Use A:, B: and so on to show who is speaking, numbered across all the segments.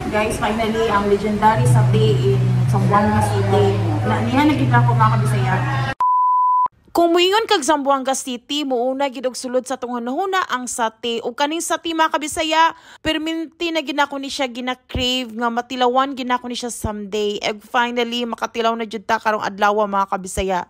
A: Guys, finally, ang legendary sate in Zamboanga City. Na niya nakita ko, mga kabisaya. Kung muingon kag Zamboanga City, muuna gid og sulod sa atong hunahuna ang sate. Ug kaning sate, mga kabisaya, perminti na gid nako ni siya gina-crave nga matilawan gid nako ni siya someday. Ug finally makatilaw na jud ta karong adlaw, mga kabisaya.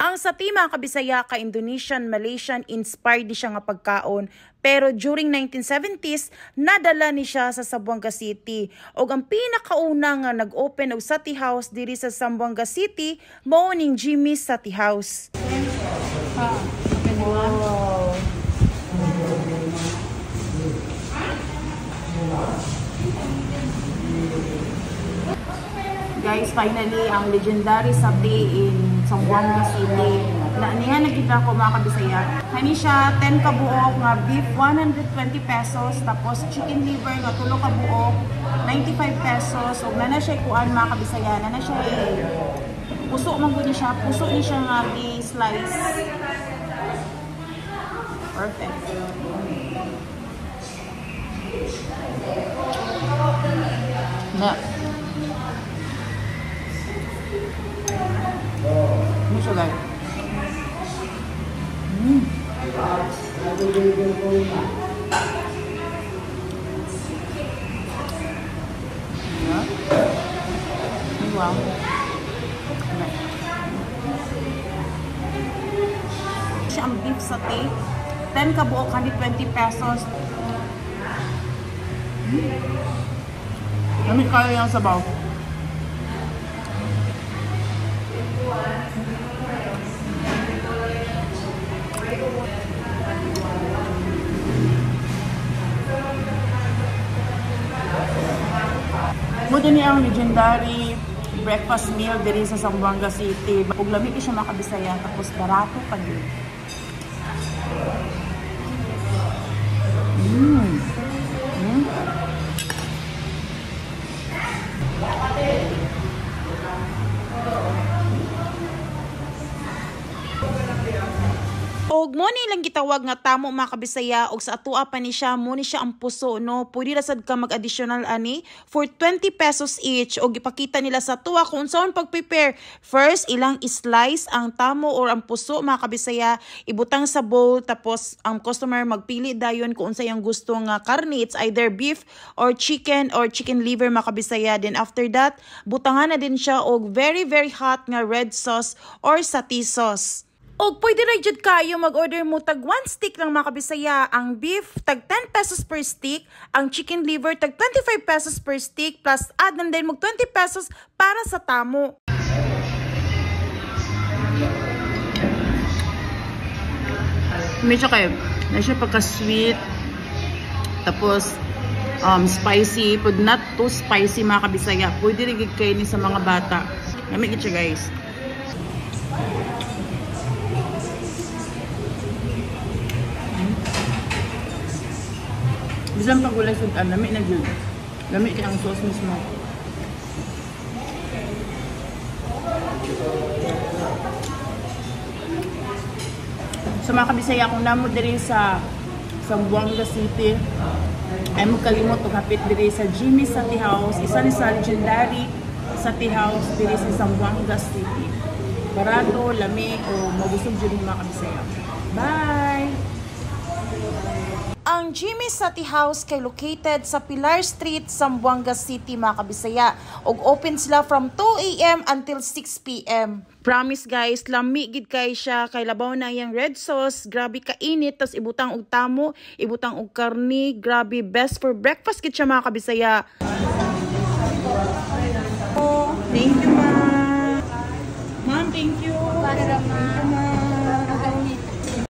A: Ang sate, mga kabisaya, ka Indonesian, Malaysian inspired ni siya nga pagkaon. Pero during 1970s, nadala ni siya sa Zamboanga City. Og ang pinakauna nga nag-open og sate house diri sa Zamboanga City, mao ning Jimmy's Sate House. Wow. Guys, finally, ang legendary sate in Zamboanga City. Na niya nakita ko, mga kabisaya. Kani siya 10 ka buok nga beef, 120 pesos, tapos chicken liver nga 3 ka buok, 95 pesos. Ug nana siya kuan, mga kabisaya, nana siya puso man gud ni siya, puso ni siya nga gi-slice. Perfect. Na. Ano siya, guys? Yeah. Wow. Siya ang beef satay. 10 ka buok, 120 pesos.
B: Lami kaya yung sabaw. Mo din ang legendary breakfast meal diri sa Zamboanga City. Ug lami siya, mga kabisaya, tapos barato pa gyud.
A: Og mo ni ilang gitawag nga tamo, mga kabisaya, og sa atua pa ni siya, mo ni siya ang puso, no. Pwede ra sad ka mag-additional ani for 20 pesos each, og ipakita nila sa atua kung unsaon pag-prepare. First, ilang i-slice ang tamo or ang puso, mga kabisaya, ibutang sa bowl, tapos ang customer magpili dayon kung unsa iyang gusto nga karne. It's either beef or chicken or chicken liver, mga kabisaya. Then after that, butangan na din siya og very very hot nga red sauce or sati sauce. Og pwede ra jud kayo mag-order mo tag 1 stick lang, mga kabisaya. Ang beef tag 10 pesos per stick, ang chicken liver tag 25 pesos per stick, plus add na din mag 20 pesos para sa tamo.
B: Medyo kayo, na siya pagka-sweet, tapos spicy, but not too spicy, mga kabisaya. Pwede rin kayo ni sa mga bata. Lami gid siya, guys. Bisan pag wala sudan, lami na gyud. Lami kay ang sauce mismo. So mga kabisaya, kung namo diri sa Zamboanga City, ay mo kalimot og hapit diri sa Jimmy's Sate House, isa ni sa legendary sate house diri sa Zamboanga City. Barato, lami, o mabusog jud mga kabisaya. Bye!
A: Ang Jimmy's Sate House kay located sa Pilar Street, Zamboanga City, mga kabisaya. Og open sila from 2 a.m. until 6 p.m. Promise guys, lami gid kay siya, kay labaw na iyang red sauce, grabe kainit, tas ibutang og tamo, ibutang og karni, grabe, best for breakfast gid siya, mga kabisaya.
B: Oh, thank you, ma'am. Ma'am, thank you. Thank you, ma'am.